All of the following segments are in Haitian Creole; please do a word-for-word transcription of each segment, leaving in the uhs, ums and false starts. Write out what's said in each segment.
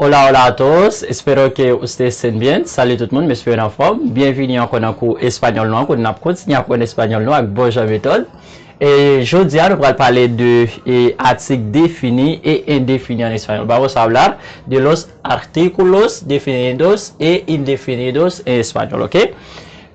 Hola, hola a todos. Espero que ustedes estén bien. Salut tout moun, m espere nou anfòm. Byenvini ankò nan kou espanyòl nou an, kote n ap kontinye aprann espanyòl nou ak bon jan metòd. E jodi a, nou pral pale de e, atik defini e endefini an espanyòl. Vamos a hablar de los artículos definidos e indefinidos en español, ok?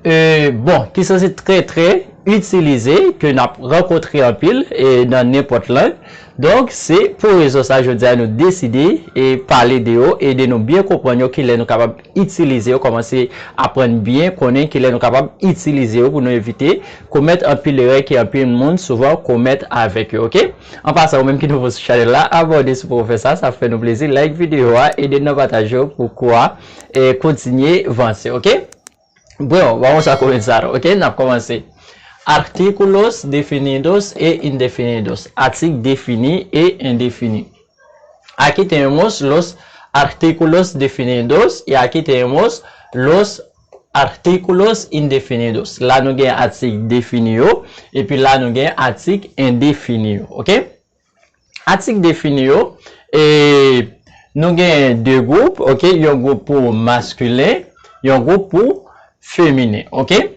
E, bon, ki sanse trè, trè itilize, ke n ap rankontre anpil e, nan nenpòt lang. Donk, se pou rezon sa, jodi a, nou deside e pale de yo, ede nou byen konprann yo, kilè nou kapab itilize yo, kòmanse aprann byen konnen kilè nou kapab itilize yo pou nou evite komèt anpil erè ke anpil moun souvan komèt avèk yo, ok? An pasan, ou menm ki nouvo sou chanèl la, abòne si w poko fè sa, sa ap fè nou plezi, like videyo a, ede n nan pataje yo pou kou a e, kontinye vanse, ok? Bon, vamos a comenzar, ok? N ap kòmanse. Artículos definidos e indefinidos. Atik defini e endefini. Aquí tenemos los artículos definidos y aquí tenemos los artículos indefinidos. La nou gen atik defini yo, epi la nou gen atik endefini yo, ok? Atik defini yo, e, nou gen de gwoup, ok? Yon gwoup pou maskilen, yon gwoup pou feminen, ok?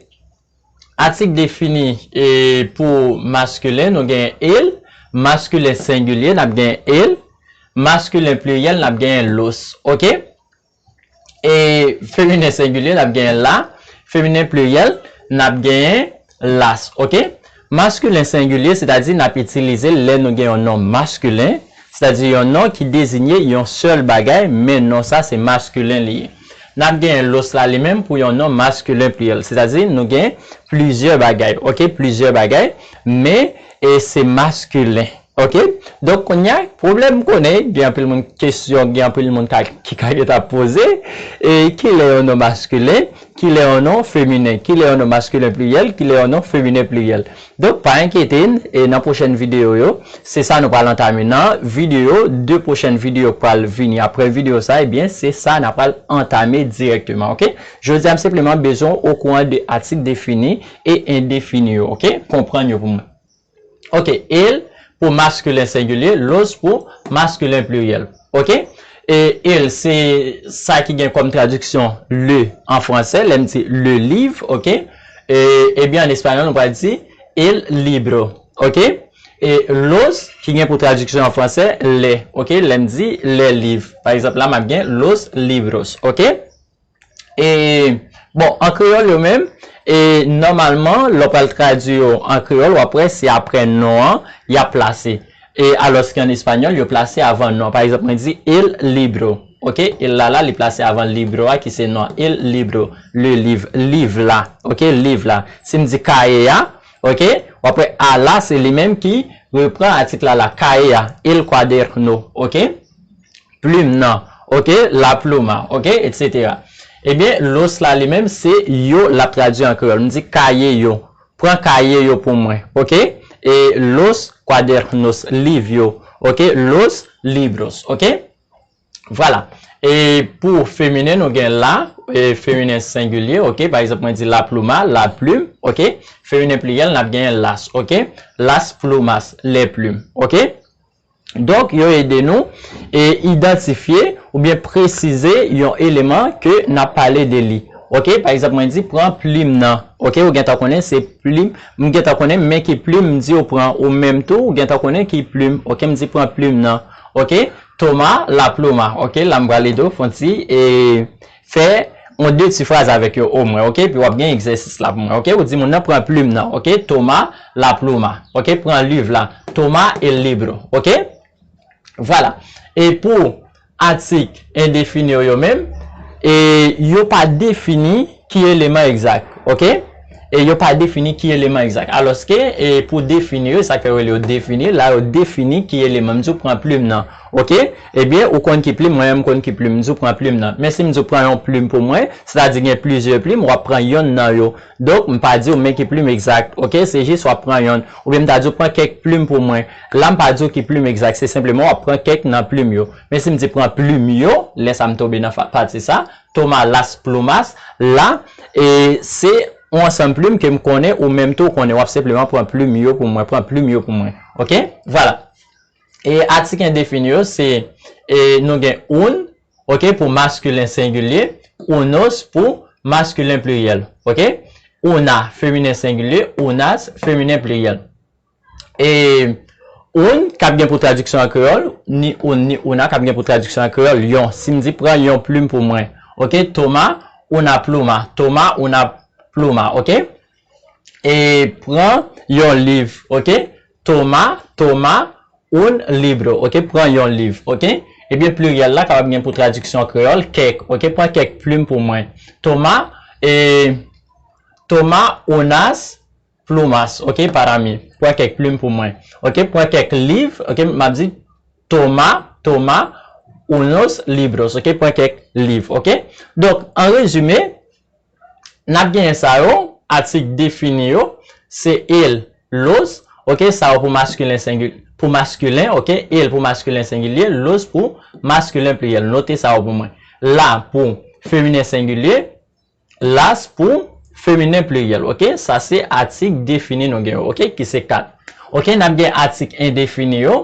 Atik defini e, pou maskilen, nou gen el, maskilen sengilye, n ap gen el, maskilen pliryèl, n ap gen los, ok? E feminen sengilye, n ap gen la, feminen pliryèl, n ap gen las, ok? Maskilen sengilye, sètadi n ap itilize l lè nou gen yon non maskilen, sètadi yon non ki dezinye yon sèl bagay, men non sa se maskilen li ye. N ap gen los la li menm pou yon non maskilen pliryèl, sètadi nou gen plizyè bagay, ok? Plizyè bagay, men e se maskilen. Ok? Donk, kounye a, pwoblèm m konnen, gen anpil moun kesyon, gen anpil moun ka, ki ka gentan ap poze, e kilè yon non maskilen, kilè yon non feminen, kilè yon non maskilen pliryèl, kilè yon non feminen pliryèl. Donk, pa enkyete n, e nan pwochèn videyo yo, se sa nou pral antame nan videyo, de pwochèn videyo k pral vini apre videyo sa, ebyen, se sa n ap pral antame dirèkteman, ok? Jodi a, m senpleman bezwen w okouran de atik defini e endefini yo, ok? Konprann yo pou mwen. Ok, el pou maskilen sengilye, los pou maskilen pliryèl. Ok? E el, se sa ki gen kòm tradiksyon le an fransè, lè m di le livre, ok? E, ebyen, an espanyòl, nou pral di el libro, ok? E los, ki gen pou tradiksyon an fransè, les, ok? Lè m di les livres. Pa egzanp, la, m ap gen los libros, ok? E, bon, an kreyòl yo menm, e, nòmalman, lè w pral tradui yo an kreyòl, w ap wè se apre non an, y ap plase. E, alòske an espanyòl, yo plase avan non an. Pa egzanp, mwen di el libro. Ok? El la la, li plase avan libro a, ki se non an. El libro. Le livre. Liv la. Ok? Liv la. Si m di kaye a, ok? W ap wè a la, se li menm ki repran atik la la. Kaye a. El cuaderno. Ok? Plim nan, ok, la pluma, ok, etsetera. Ebyen, los la li menm, se yo l ap tradui an kreyòl. M di kaye yo. Pran kaye yo pou mwen, ok? E los cuadernos, liv yo, ok? Los libros, ok? Vwala. E pou feminen, nou gen la, e feminen sengilye, ok? Pa egzanp, mwen di la pluma, la plume, ok? Feminen pliryèl, n ap gen las, ok? Las plumas, les plumes, ok? Donk, yo ede nou e idantifye oubyen presize yon eleman ke n ap pale de li. Ok? Pa egzanp, mwen di, pran plim nan. Ok? Ou gentan konnen se plim. M gentan konnen men ki plim m di w pran. Ou menm tou, ou gentan konnen ki plim. Ok? M di, pran plim nan. Ok? Toma la pluma. Ok? La, m pral ede w fè yon ti e fè yon de ti fraz avèk yo omwen, ok? Epi w ap gen egzèsis la pou mwen, ok? Ou di moun nan pran plim nan, ok? Toma la pluma, ok? Pran liv la, toma el libro, ok? Vwala. E pou atik endefini yo, yo menm, e yo pa defini ki eleman egzak, ok? E yo pa defini ki eleman egzak. Alòske, e pou defini yo, sa k fè yo rele yo defini, la yo defini ki eleman. M di w pran plim nan, ok? Ebyen, ou konn ki plim, mwen menm m konn ki plim, m di w pran plim nan. Men si m di w pran yon plim pou mwen, sètadi gen plizyè plim, w ap pran yonn nan yo. Donk, m pa di w men ki plim egzak, ok? Se jis w ap pran yonn. Oubyen m ta di w pran kèk plim pou mwen. La, m pa di w ki plim egzak, se senpleman w ap pran kèk nan plim yo. Men si m di pran plim yo, lè sa m tonbe nan fa-, pati sa, toma las plumas, la, e se yon ansanm plim ke m konnen, ou menm tou w konnen, w ap senpleman pran plim yo pou mwen, pran plim yo pou mwen. Ok? Vwala. E atik endefini yo, se, e nou gen un, ok, pou maskilen sengilye, unos pou maskilen pliryèl, ok? Una, feminen sengilye, unas, feminen pliryèl. E un k ap gen pou tradiksyon an kreyòl, ni un, ni una k ap gen pou tradiksyon an kreyòl, yon. Si m di pran yon plim pou mwen, ok? Toma una pluma, toma una pluma, ok? E pran yon liv, ok? Toma, toma un libro, ok? Pran yon liv, ok? Ebyen, pliryèl la kapab gen pou tradiksyon kreyòl, kèk, ok? Pran kèk plim pou mwen. Toma, e, toma unas plumas, ok? Para mí. Pran kèk plim pou mwen. Ok? Pran kèk liv, ok? M ap di, toma, toma unos libros, ok? Pran kèk liv, ok? Donk, an rezime, n ap genyen sa yo, atik defini yo, se el, los, ok, sa yo pou maskilen sengil-, pou maskilen, ok, el pou maskilen sengilye, los pou maskilen pliryèl. Note sa yo pou mwen. La pou feminen sengilye, las pou feminen pliryèl, ok? Sa se atik defini nou gen yo, ok, ki se kat. Ok, n ap gen atik endefini yo,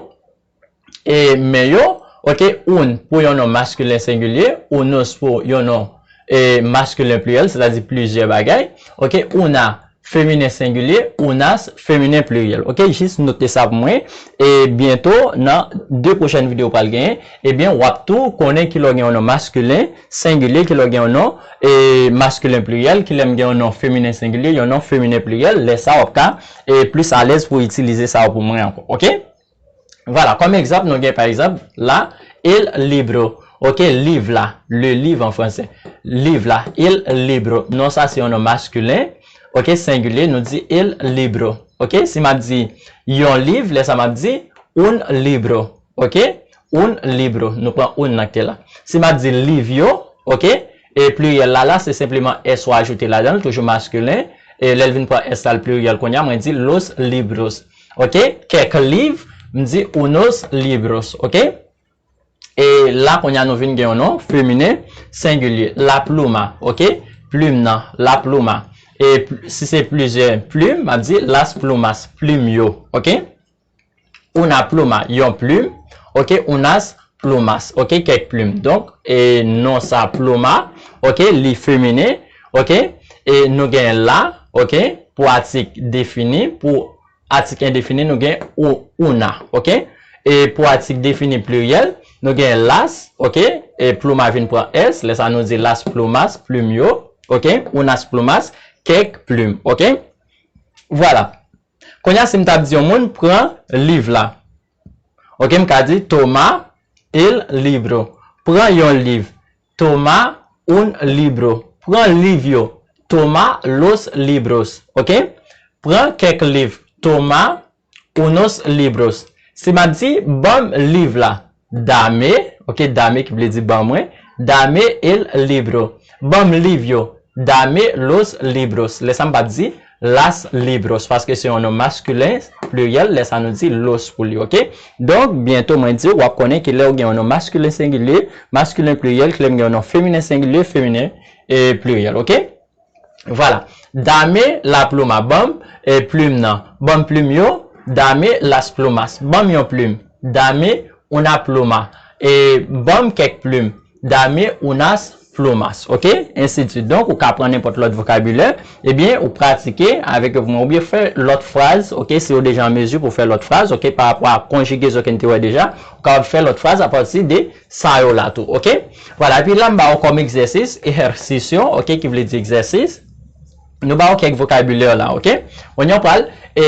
e, men yo, ok, un pou yon non maskilen sengilye, unos pou yon non, e, maskilen pliryèl, sètadi plizyè bagay, ok, una feminen sengilye, unas feminen pliryèl, ok, jis note sa pou mwen, e byento nan de pwochèn videyo pral genyen, ebyen, w ap tou konnen kilè w gen yon non maskilen sengilye, kilè w gen yon non, e, maskilen pliryèl, kilè m gen yon non feminen sengilye, yon non feminen pliryèl, lè sa w ap ka, e, plis alèz pou itilize sa yo pou mwen ankò, ok? Vwala, kòm egzanp, nou gen pa egzanp, la, el libro. Ok, liv la, le livre en français. Liv la, el libro. Non sa se yon non maskilen. Ok, sengilye, nou di el libro. Ok, si m ap di yon liv, lè sa m ap di un libro. Ok, un libro. Nou pran un nan ki te la. Si m ap di liv yo, ok, e pliryèl la, la, se senpleman s ou ajoute ladan l, toujou maskilen. E lè l vin pran s la, l pliryèl kounye a, mwen di los libros. Ok, kèk liv, m di unos libros, ok? E la, kounye a, nou vin gen yon non feminen sengilye, la pluma, ok? Plim nan, la pluma. E pl-, si se plizyè plim, m ap di las plumas, plim yo, ok? Una pluma, yon plim, ok? Unas plumas, ok? Kèk plim. Donk, e non sa pluma, ok? Li feminen, ok? E nou gen la, ok? Pou atik defini, pou atik endefini, nou gen u-, una, ok? E pou atik defini pliryèl, nou gen las, ok? E pluma vin pran s, lè sa nou di las plumas, plim yo, ok? Unas plumas, kèk plim, ok? Vwala. Kounye a, si m t ap di yon moun, pran liv la. Ok, m ka di, toma el libro. Pran yon liv. Toma un libro. Pran liv yo. Toma los libros. Ok? Pran kèk liv. Toma unos libros. Si m ap di, ban m liv la. Dame, ok, dame ki vle di ban mwen. Dame el libro. Ban m liv yo. Dame los libros. Lè sa m p ap di las libros, paske se yon non maskilen pliryèl, lè sa nou di los pou li, ok? Donk, byento mwen di w, w ap konnen kilè w gen yon non maskilen sengilye, maskilen pliryèl, kilè m gen yon non feminen sengilye, feminen, e, pliryèl, ok? Vwala. Dame la pluma, ban m, e, plim nan. Ban m plim yo, dame las plumas. Ban m yon plim. Dame una pluma. E, ban m kèk plim. Dame unas plumas, ok? Ensidsuit. Donk, ou ka pran nenpòt lòt vokabilè. Ebyen, ou pratike avèk yo pou mwen. Oubyen fè lòt fraz, ok? Si w deja an mezi pou fè lòt fraz, ok? Pa rapò a konjigezon ke n te wè deja, ou kapab fè lòt fraz apati de sa yo la tou, ok? Vwala, epi la, m ba w kòm egzèsis, ejercicio, ok? Ki vle di egzèsis. Nou ba w kèk vokabilè la, ok? Kounye a w pral, e,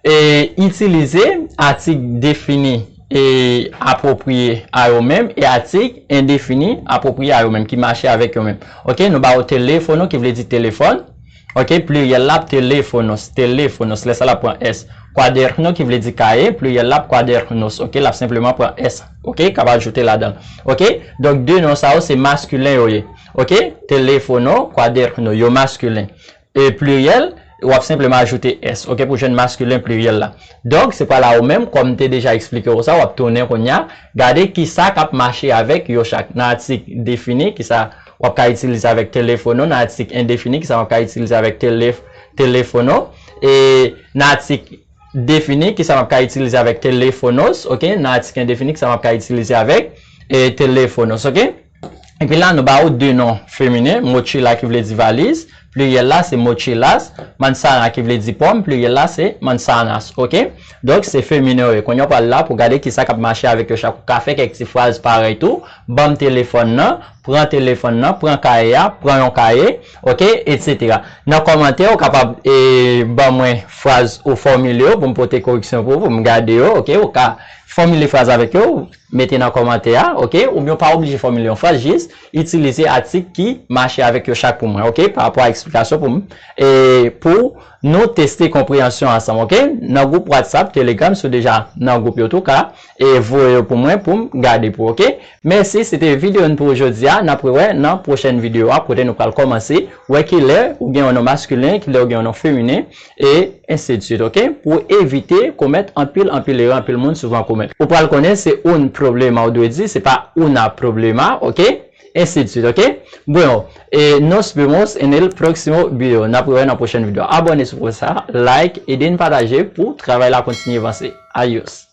e, itilize atik defini e apwopriye a yo menm e atik endefini apwopriye a yo menm, ki mache avèk yo menm. Ok, nou ba yo teléfono, ki vle di telefòn. Ok, pliryèl la ap teléfonos, teléfonos, lè sa l ap pran s. Cuaderno, ki vle di kaye, pliryèl la ap cuadernos. Ok, l ap senpleman pran s. Ok, k ap ajoute ladan l. Ok, donk de non sa yo se maskilen yo ye. Ok, teléfono, cuaderno, yo maskilen. E pliryèl, w ap senpleman ajoute s, ok, pou jwenn maskilen pliryèl la. Donk, se pral a ou menm, kòm m te deja eksplike w sa, w ap tounen kounye a, gade kisa k ap mache avèk yo chak. Nan atik defini, kisa w ap ka itilize avèk teléfono, nan atik endefini, kisa w ap ka itilize avèk telef-, teléfono, e nan atik defini, kisa m ap ka itilize avèk teléfonos, ok, nan atik endefini, kisa m ap ka itilize avèk e teléfonos, ok? Epi la, nou ba ou de non feminen, mochila ki vle di valiz, pliryèl la se mochilas, manzana ki vle di pòm, pliryèl la se manzanas, ok? Donk, se feminen yo ye. Kounye a w pral la pou gade kisa k ap mache avèk yo chak. Ou ka fè kèk ti fraz parèy tou, ban m telefòn nan, pran telefòn nan, pran kaye a, pran yon kaye, ok, etsetera. Nan kòmantè, ou kapab e, ban mwen fraz ou fòmile yo pou m pote koreksyon pou ou, pou m gade yo, ok? Ou ka fòmile fraz avèk yo, mete nan kòmantè a, ok? Oubyen ou pa oblije fòmile yon fraz, jis itilize atik ki mache avèk yo chak pou mwen, ok? Pa rapò a eksplikasyon pou m, e, pou nou teste konpreyansyon ansanm, ok? Nan gwoup WhatsApp, Telegram, si w deja nan gwoup yo tou ka, e voye yo pou mwen pou m gade pou, ok? Mèsi, se te videyo n pou jodi a. N ap rewè nan pwochèn videyo a, kote nou pral kòmanse wè kilè ou gen yon non maskilen, kilè ou gen yon non feminen, e ensi de suite, ok? Pou evite komèt anpil, anpil erè anpil moun souvan komèt. Ou pral konnen se un problema, ou dwe di, se pa una problema, ok? Ensi de suite, ok? Bueno, e nos vemos en el próximo video. N ap rewè nan pwochèn videyo. Abòne si w poko sa, like, ede n pataje pou travay la kontinye vanse. Adios.